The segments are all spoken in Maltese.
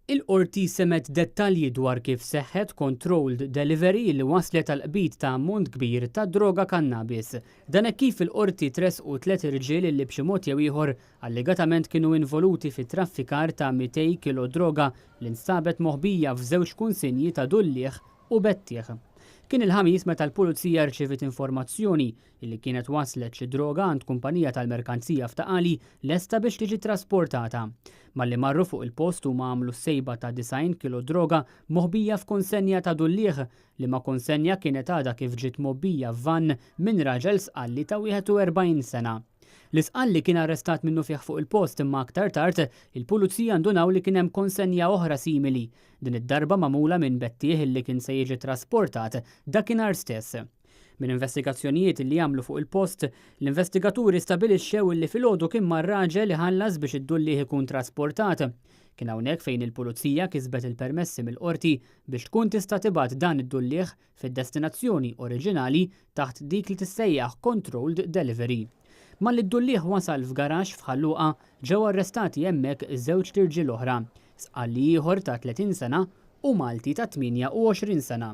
Il-Qorti semgħet dettalji dwar kif seħħet controlled delivery li waslet għal qbid ta' ammont kbir ta' droga kannabis. Dan hekk kif il-Qorti tressqu tliet irġiel li b'xi mod jew ieħor allegatament kienu involuti fi traffikar ta' 200 kilo droga li nstabet moħbija f'żewġ kunsinji ta' dulliegħ u bettieħ. Kien il-Ħamis meta l-Pulizija rċeviet informazzjoni illi kienet waslet xi droga għand kumpanija tal-merkanzija f'Ta' Qali lesta biex tiġi trasportata. Malli marru fuq il-post huma għamlu sejba ta' 90 kilo droga moħbija f'konsenja ta' dulliegħ li ma konsenja kienet għadha kif ġiet mgħobbija f'van minn raġel Sqalli ta' 41 sena. L-Isqalli kien arrestat minnufih fuq il-post imma aktar tard il-Pulizija ndunaw li kien hemm konsenja oħra simili, din id-darba magħmula minn bettieħ illi kien se jiġi trasportat dakinhar stess. Minn investigazzjonijiet li għamlu fuq il-post, l-investigaturi stabilixxew illi filgħodu kien mar raġel li ħallas biex id-dulliegħ ikun trasportat. Kien hawnhekk fejn il-Pulizija kisbet il-permessi mill-qorti biex tkun tista' tibgħat dan id-dulliegħ fid-destinazzjoni oriġinali taħt dik li tissejjaħ controlled delivery. Malli d-dulliegħ wasal f'garaxx f'Ħal Luqa ġew arrestati hemmhekk żewġ irġiel oħra, Sqalli ieħor ta' 30 sena u Malti ta' 28 sena.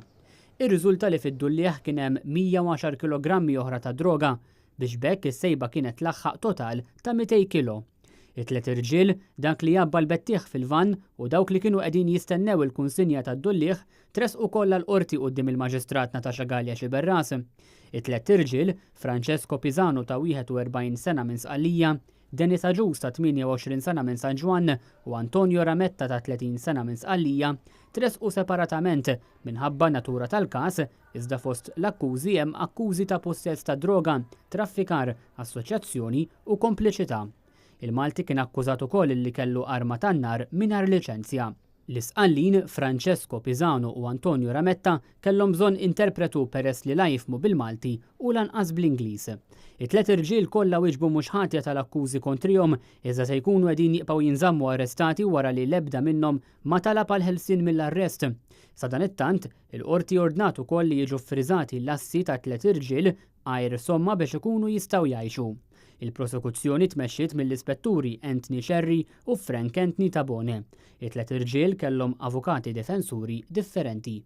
Irriżulta li fid-dulliegħ kien hemm 110 kilogrammi oħra ta' droga biex b'hekk is-sejba kienet laħħaq total ta' 200 kilo. It-tliet irġiel, dak li għabba l-bettieħ fil-van u dawk li kienu qegħdin jistennew il-kunsinja tad-dulliegħ tressqu kollha l-qorti quddiem il-Maġistrat Natasha Galea Sciberras. It-tliet irġiel, Francesco Pisano ta' 41 sena minn Sqallija, Denis Agius ta' 28 sena minn San Ġwann u Antonio Rametta ta' 30 sena minn Sqallija, tressqu separatament minħabba natura tal-każ iżda fost l-akkużi hemm akkużi ta' possess ta' droga, traffikar, assoċjazzjoni u kompliċità. Il-Malti kien akkużat ukoll li kellu arma tan-nar mingħajr liċenzja. L-Isqallin Francesco Pisano u Antonio Rametta kellhom bżonn interpretu peress li la jifhmu bil-Malti u lanqas bl-Ingliż. It-tliet irġiel kollha wieġbu mhux ħatja tal-akkużi kontrihom iżda se jkunu qegħdin jibqgħu jinżammu arrestati wara li l-ebda minnhom ma talab għal ħelsien mill-arrest. Sadanittant, il-qorti ordnat ukoll li jiġu friżati l-assi ta' tliet irġiel għajr somma biex ikunu jistgħu jgħixu. Il-prosekuzzjoni tmexxiet mill-ispetturi Anthony Scerri u Frank Anthony Tabone. It-tliet irġiel kellhom avukati difensuri differenti.